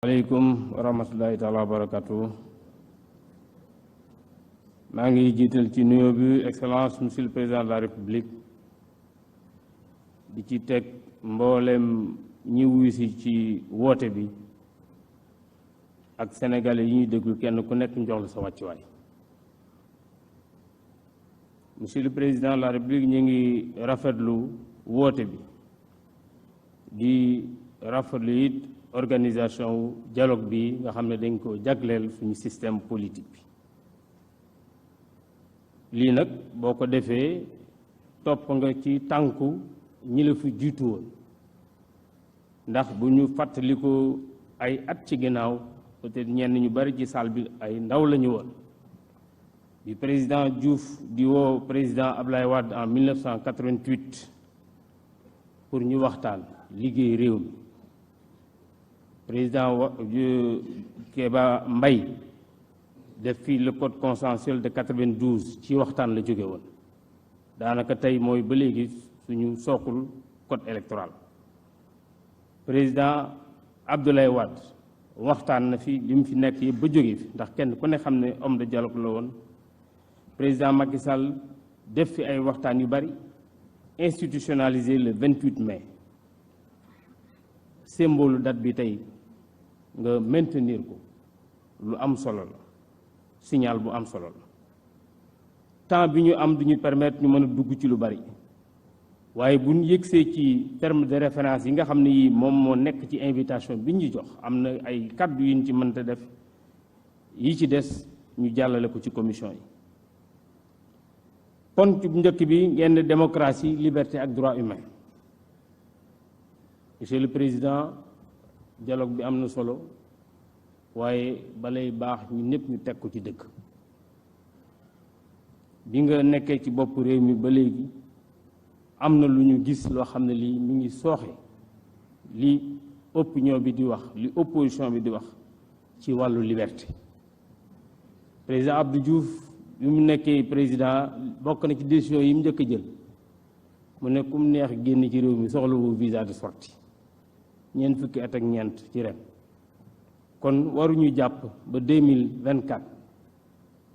aleykum wa rahmatullahi taala wa barakatuh. maa ngi jiital ci nuyoo bi excellence monsieur le président de la république di ci teg mboolem ñi wuyu si ci woote bi ak sénégalais yi ñuy déglu kenn ku nekk njox la sa wàccuwaay. monsieur le président de la république ñu ngi rafetlu woote bi di rafetlu it organisation wu dialogue bi nga xam ne dañ ko jagleel suñu système politique bi lii nag boo ko defee topp nga ci tànku ñi la fi jiitu woon ndax bu ñu fàttaliku ay at ci ginnaaw peut-être ñenn ñu bari ci salle bi ay ndaw la ñu woon bi président Diouf di woo président Ablaye Wade en 1988 pour ñu waxtaan liggéey réew mi président Kéba Mbaye def fii le code consensuel de 92 ci waxtaan la jóge woon daanaka tey mooy ba léegi suñu sookul code électoral. président Abdoulaye Wade waxtaan na fi li mu fi nekk yëpp ba jóge fi ndax kenn ku ne xam ne homme de dialogue la woon. président Macky Sall def fi ay waxtaan yu bari institutionnalisé le 28 mai symbole date bi tey nga maintenir ko lu am solo la signal bu am solo la temps bi ñu am du ñu permettre ñu mën a dugg ci lu bari waaye bu ñu yëgsee ci terme de référence yi nga xam ne yi moom moo nekk ci invitation bi ñu jox am na ay kàddu yu ñu ci mënta def yi ci des ñu jàllale ko ci commission yi. ponk bu njëkk bi ngeen démocratie liberté ak droit humain monsieur le président dialogue bi am na solo waaye balay baax ñu ñëpp ñu teg ko ci dëkk bi nga nekkee ci bopp réew mi ba léegi am na lu ñu gis loo xam ne lii mi ngi sooxe li opinion bi di wax li opposition bi di wax ci wàllu liberté. président Abdou Diouf bi mu nekkee président bokk na ci décision yi mu njëkk a jël mu ne ku mu neex génn ci réew mi soxlawu visa de sortie ñeent fukki at ak ñeent ci ren. kon waruñu jàpp ba 2024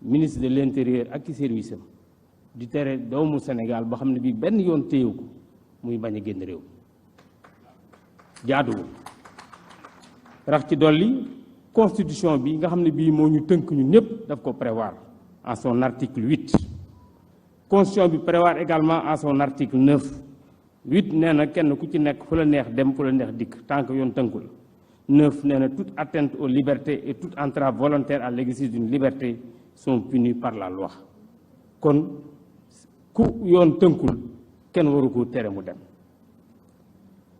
ministre de l'intérieur ak ci service am di tere doomu Sénégal boo xam ne bii benn yoon téyewu ko muy bañ a génn réew jaaduwul. rax ci dolli constitution bi nga xam ne bii moo ñu tënk ñu ñëpp daf ko prévoir en son article 8. constitution bi prévoir également en son article 9. 8 nee na kenn ku ci nekk fu la neex dem fu la neex dikk tant que yoon tënku la. 9 nee na toute atteinte aux libertés et toute entrave volontaire à l'exercice d'une liberté sont punies par la loi. kon ku yoon tënkul kenn waru ko tere mu dem.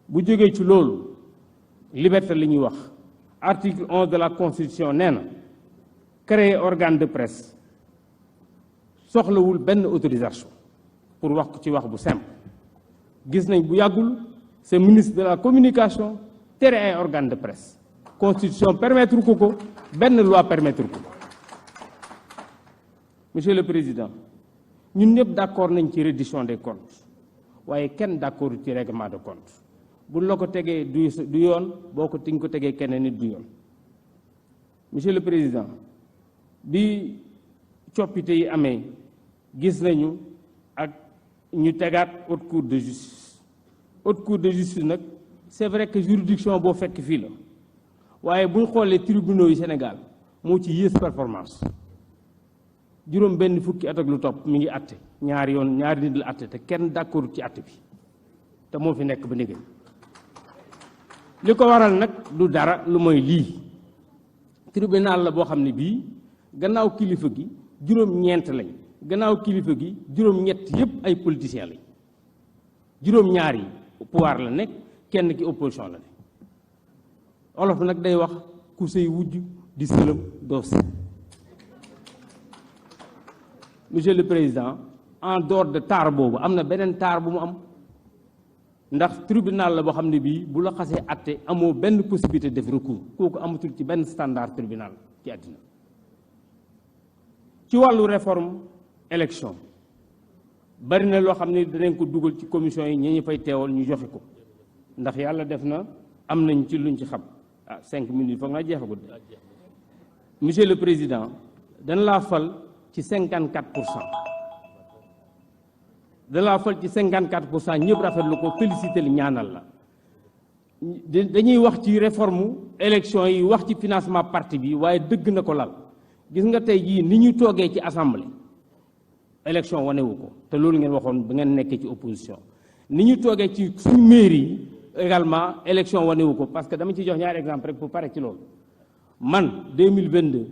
bu jógee ci loolu liberté li ñuy wax article 11 de la constitution nee na créer organe de presse soxlawul benn autorisation pour wax ko ci wax bu simple. gis nañ bu yàggul c'est ministre de la communication tere ay organe de presse constitution permettre ko benn loi permettre ko. monsieur le président ñun ñëpp d'accord nañ ci reddition des comptes waaye kenn d'accord ci règlement de compte buñ la ko tegee du yoon boo ko tiñ ko tegee keneen nit du yoon. monsieur le président bi coppite yi amee gis nañu ak ñu tegaat haute cour de justice. haute cour de justice nag c'est vrai que juridiction boo fekk fii la waaye bu ñu xoolee tribunaux yi Sénégal moo ci yées performance juróom benn fukki at ak lu topp mi ngi àtte ñaari yoon ñaari nit la àtte te kenn d'accord ci àtte bi te moo fi nekk ba léegi. li ko waral nag du dara lu mooy lii tribunal la boo xam ne bii gannaaw kilifa gi juróom-ñeent lañ gannaaw kilifa gi juróom-ñett yépp ay politiciens lañ juróom-ñaar yi pouvoir la nekk kenn ki opposition la nekk. olof nag day wax ku sëy wujj di sëlëm doo si. monsieur le président en dehors de taar boobu am na beneen taar bu mu am ndax tribunal la boo xam ne bii bu la xasee àtte amoo benn possibilité def recours kooku amatul ci benn standard tribunal ci àddina. ci wàllu réforme élection bari na loo xam ne danañ ko dugal ci commission yi ñi ñu fay teewal ñu joxe ko ndax yàlla def na am nañ ci luñ ci xam ah 5 minutes foog naa jeexagul. Monsieur le Président dañ laa fal ci 54%. dañ laa fal ci 54% ñëpp rafetlu ko félicité li ñaanal la. dañuy wax ci réforme élection yi wax ci financement parti bi waaye dëgg na ko lal gis nga tey jii ni ñu toogee ci assemblée élection wanewu ko te loolu ngeen waxoon ba ngeen nekkee ci opposition ni ñu toogee ci suñu mairie yi également élection wanewu ko parce que dama ci jox ñaari exemple rek pour pare ci loolu man 2022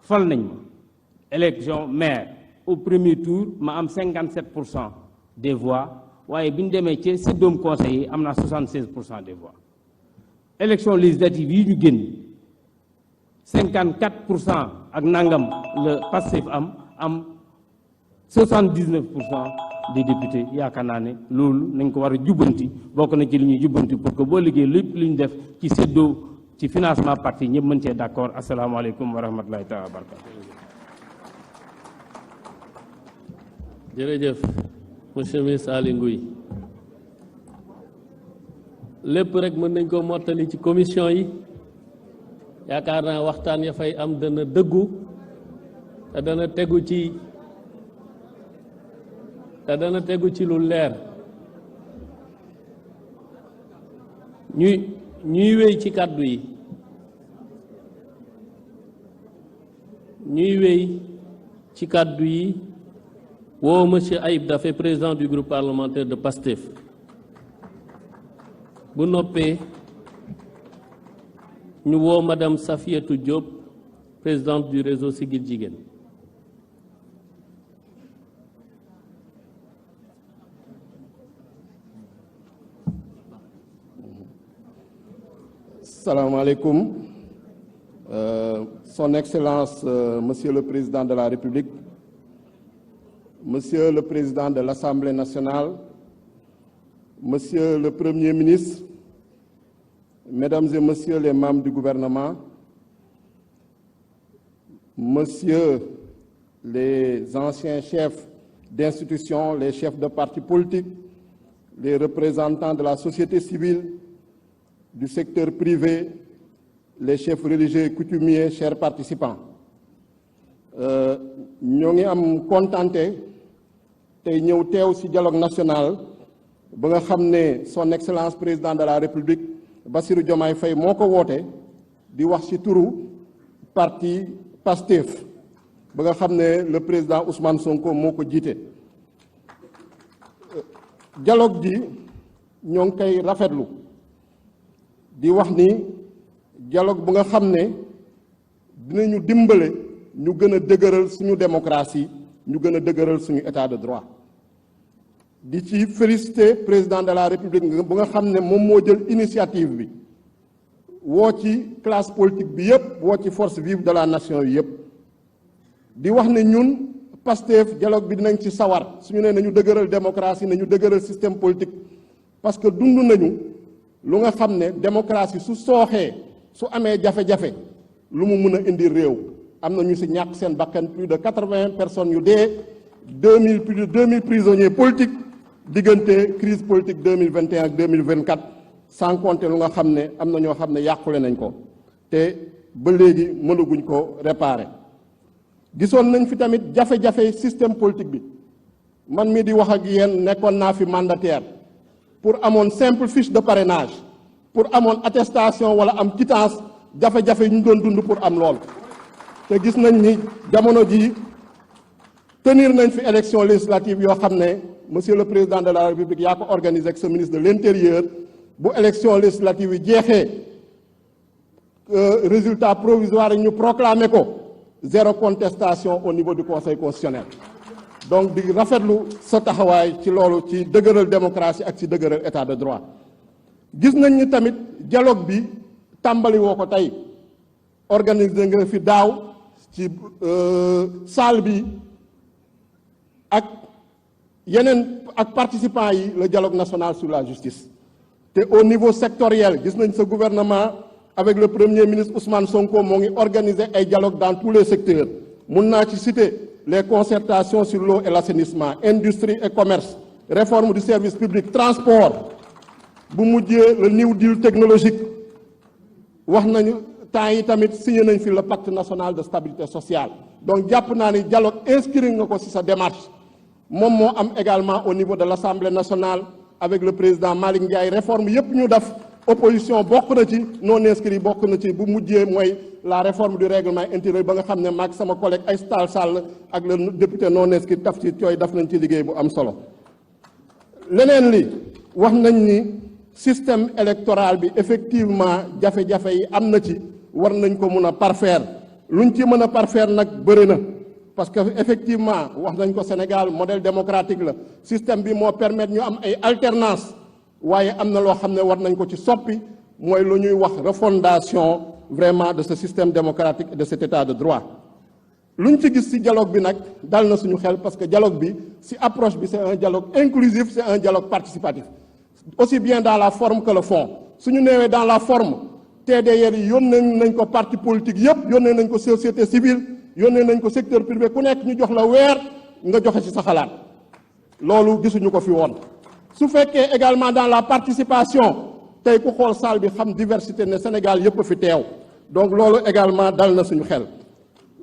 fal nañ ma élection maire au premier tour ma am 57% des voix waaye bi ñu demee ci séddoom conseil yi am naa 76% des voix élection législative yi ñu génn 54% ak nangam le Pastef am 79% des députés yaakaar naa ne loolu nañ ko war a jubbanti bokk na ci li ñuy jubbanti pour que boo liggéey lépp li ñu def ci séddoo ci financement parti ñëpp mën cee d'accord asalaamaaleykum wa rahmatulahi taala wa barakatu. jërëjëf monsieur le ministre Aly Ngouille lépp rek mën nañ ko mottali ci commission yi yaakaar naa waxtaan ya fay am dana dëggu te dana tegu ci lu leer ñuy wéy ci kàddu yi woo monsieur Ayib Daffé président du groupe parlementaire de PASTEF bu noppee ñu woo madame Safiatou Diop présidente du réseau Siggil Jigéen. Salam alaikum. Son Excellence, Monsieur le Président de la République, Monsieur le Président de l'Assemblée nationale, Monsieur le Premier ministre, Mesdames et Messieurs les membres du gouvernement, Messieurs les anciens chefs d'institutions, les chefs de partis politiques, les représentants de la société civile, du secteur privé, les chefs religieux et coutumiers, chers participants. ñoo ngi am contenté tey ñëw teew ci dialogue national ba nga xam ne son excellence président de la république Bassirou Diomaye Faye moo ko woote di wax ci turu parti PASTEF ba nga xam ne le président Ousmane Sonko moo ko jiite. Dialogue bi ñoo ngi koy rafetlu di wax ni dialogue bu nga xam ne dinañu dimbale ñu gën a dëgëral suñu démocratie ñu gën a dëgëral suñu état de droit di ci féliciter président de la république bu nga xam ne moom moo jël initiative bi woo ci classe politique bi yëpp woo ci force vive de la nation yi yëpp di wax ne ñun PASTEF dialogue bi dinañ ci sawar suñu ne nañu dëgëral démocratie nañu dëgëral système politique parce que dund nañu lu nga xam ne démocratie su sooxee su amee jafe-jafe lu mu mun a indi réew am na ñu ci ñàkk seen bakkan plus de 80 personnes yu dee 2000 plus de 2000 prisonniers politiques diggante crise politique 2021 ak 2024 sans compter lu nga xam ne am na ñoo xam ne yàqule nañ ko te ba léegi mënaguñ ko réparer. gisoon nañ fi tamit jafe-jafe système politique bi man mii di wax ak yéen nekkoon naa fi mandataire pour amoon simple fiche de parrainage pour amoon attestation wala am quittance jafe-jafe ñu doon dund pour am lool. te gis nañ ni jamono ji tenir nañ fi élection législative yoo xam ne monsieur le président de la république yaa ko organisé ak sa ministre de l'intérieur bu élection législative yi jeexee résultat provisoire yi ñu proclamer ko zéro contestation au niveau du conseil constitutionnel. donc di rafetlu sa taxawaay ci loolu ci dëgëral démocratie ak ci dëgëral état de droit. gis nañ ni tamit dialogue bi tàmbali woo ko tey organiser nga fi daaw ci salle bi ak yeneen ak participants yi le dialogue national sur la justice te au niveau sectoriel gis nañ sa gouvernement avec le premier ministre Ousmane Sonko moo ngi organiser ay dialogue dans tous les secteurs mun naa ci citer les concertations sur l'eau et l'assainissement industrie et commerce réforme du service public transport bu mujjee le New Deal technologique wax nañu temps yi tamit signé nañ fi le pacte national de stabilité sociale donc jàpp naa ni dialogue inscrit nga ko ci sa démarche moom moo am également au niveau de l'Assemblée nationale avec le président Malick Ndiaye réforme yépp ñu def opposition bokk na ci non inscrit bokk na ci bu mujjee mooy la réforme du règlement intérieur ba nga xam ne maag sama collègue Aïssata Tall Sall ak le député non inscrit Tafsir Thioye def nañ ci liggéey bu am solo. leneen li wax nañ ni système électoral bi effectivement jafe-jafe yi am na ci war nañ ko mun a parfaire luñ ci mën a parfaire nag bëri na parce que effectivement wax nañ ko Sénégal modèle démocratique la système bi moo permettre ñu am ay alternance waaye am na loo xam ne war nañ ko ci soppi mooy lu ñuy wax refondation vraiment de ce système démocratique et de cet état de droit luñ ci gis ci dialogue bi nag dal na suñu xel parce que dialogue bi ci approche bi c'est un dialogue inclusif c'est un dialogue participatif aussi bien dans la forme que le fond suñu neewee dans la forme TDR yi yónnee nañ ko parti politique yépp yónnee nañ ko société civile yónnee nañ ko secteur privé ku nekk ñu jox la weer nga joxe ci sa xalaat loolu gisuñu ko fi woon su fekkee également dans la participation tey ku xool salle bi xam diversité ne Sénégal yépp a fi teew donc loolu également dal na suñu xel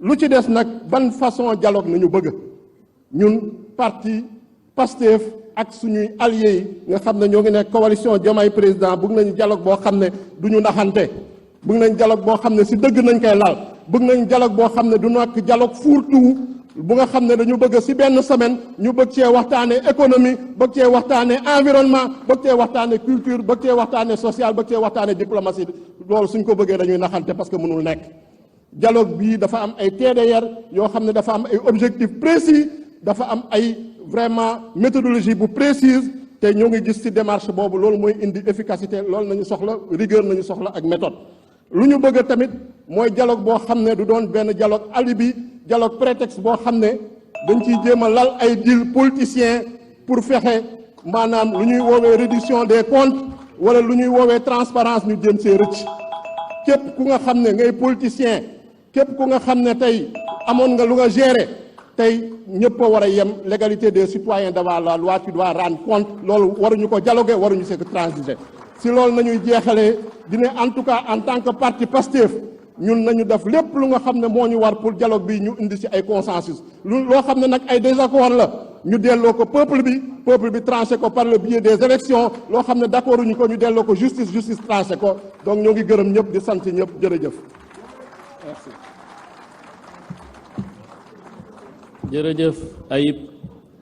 lu ci des nag ban façon dialogue nañu bëgg ñun parti Pastef ak suñuy alliés yi nga xam ne ñoo ngi nekk coalition Diomaye président bëgg nañu dialogue boo xam ne du ñu naxante bëgg nañ dialogue boo xam ne ci dëgg nañ koy lal bëgg nañ dialogue boo xam ne du nekk dialogue fourre-tout bu nga xam ne dañu bëgg ci benn semaine ñu bëgg cee waxtaane économie bëgg cee waxtaane environnement bëgg cee waxtaane culture bëgg cee waxtaane social bëgg cee waxtaane diplomatie loolu suñ ko bëggee dañuy naxante parce que mënul nekk dialogue bii dafa am ay TDR yoo xam ne dafa am ay objectifs précis dafa am ay vraiment méthodologie bu précise te ñoo ngi gis ci démarche boobu loolu mooy indi efficacité loolu nañu soxla rigueur nañu soxla ak méthode lu ñu bëgg tamit mooy dialogue boo xam ne du doon benn dialogue alibi dialogue prétexte boo xam ne dañ ciy jéem a lal ay deal politicien pour fexe maanaam lu ñuy woowee réduction des comptes wala lu ñuy woowee transparence ñu jéem see rëcc képp ku nga xam ne ngay politicien képp ku nga xam ne tey amoon nga lu nga gérer tey ñëpp a war a yem l'égalité des citoyens devant la loi tu dois rendre compte loolu waruñu ko dialoguer waruñu se ko transiger si loolu nañuy jeexalee dina en tout cas en tant que parti Pastef ñun nañu def lépp lu nga xam ne moo ñu war pour dialogue bi ñu indi ci ay consensus loo xam ne nag ay désaccord la ñu delloo ko peuple bi tranché ko par le biais des élections loo xam ne d'accord uñu ko ñu delloo ko justice tranché ko donc ñoo ngi gërëm ñëpp di sant ñëpp jërëjëf merci. jërëjëf Ayib